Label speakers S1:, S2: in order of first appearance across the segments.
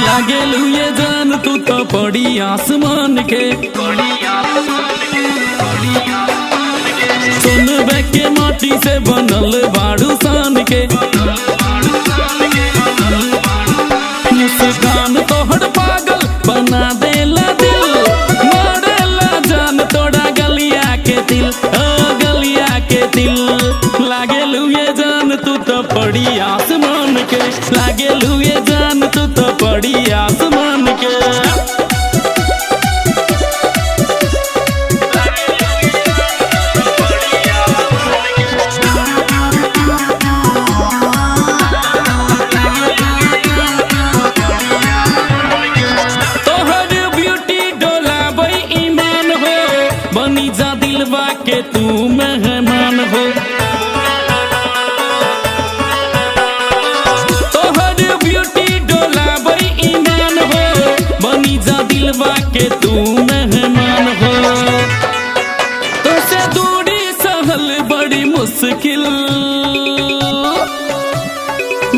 S1: लागेलू ये जान तू तो पड़ी आसमान के, सुन के माटी से बनल बाड़ू सान के। मुस्कान तोहर पागल बना देला दिल, मारेला जान तोड़ा गलिया के दिल, ओ गलिया के दिल। लागेलू ये जान तू तो पड़ी आसमान के, लागेलू ये जान तू तो पड़ी आसमान के। तोहर ब्यूटी डोलाबै ईमान हो, बनी जा दिलवा के तू मेहमान हो। तोहर ब्यूटी डोलाबै ईमान हो, बनी जा दिलवा के तू मेहमान हो। तोसे दूरी सहल बड़ी मुश्किल,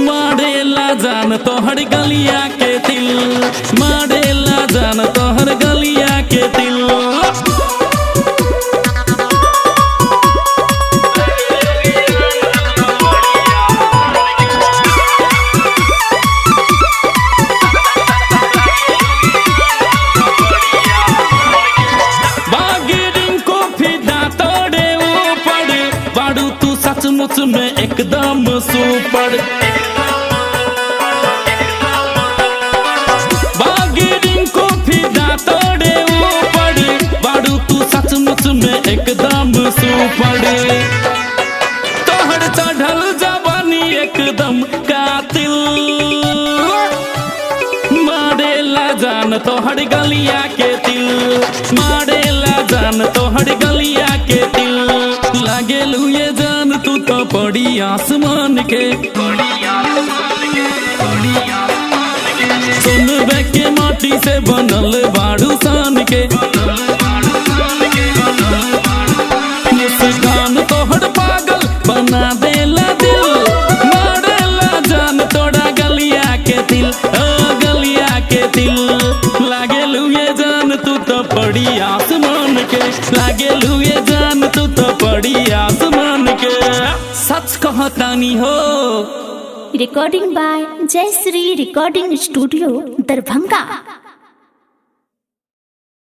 S1: मारेला जान तोहर गलिया के दिल, मारेला जान तोहर गलिया के दिल। बागिरिंग को फिदा तोड़े ऊपर, बाड़ू तू सचमुच में एकदम सुपर। बागिरिंग को फिदा तोड़े ऊपर, बाड़ू तू सचमुच में एकदम सुपर। तोहर चढ़ल जवानी एकदम कातिल, मारेला जान तोहर गलिया के दिल, मारेला जान तोहर गलिया के दिल। लागेलू ये जान तू तो पड़ी आसमान के, सुन के माटी से बनल बाड़ू सान के। मुस्कान तोहर पागल बना देला दिल, मारेला जान तोड़ा गलिया के दिल, ओ गलिया के दिल। लागेलू ये जान तू तो पड़ी आसमान के, लागेलू ये जान तू तो पड़ी आसमान के। सच कहतानी हो।
S2: Recording by Jayashree recording studio, Darbhanga.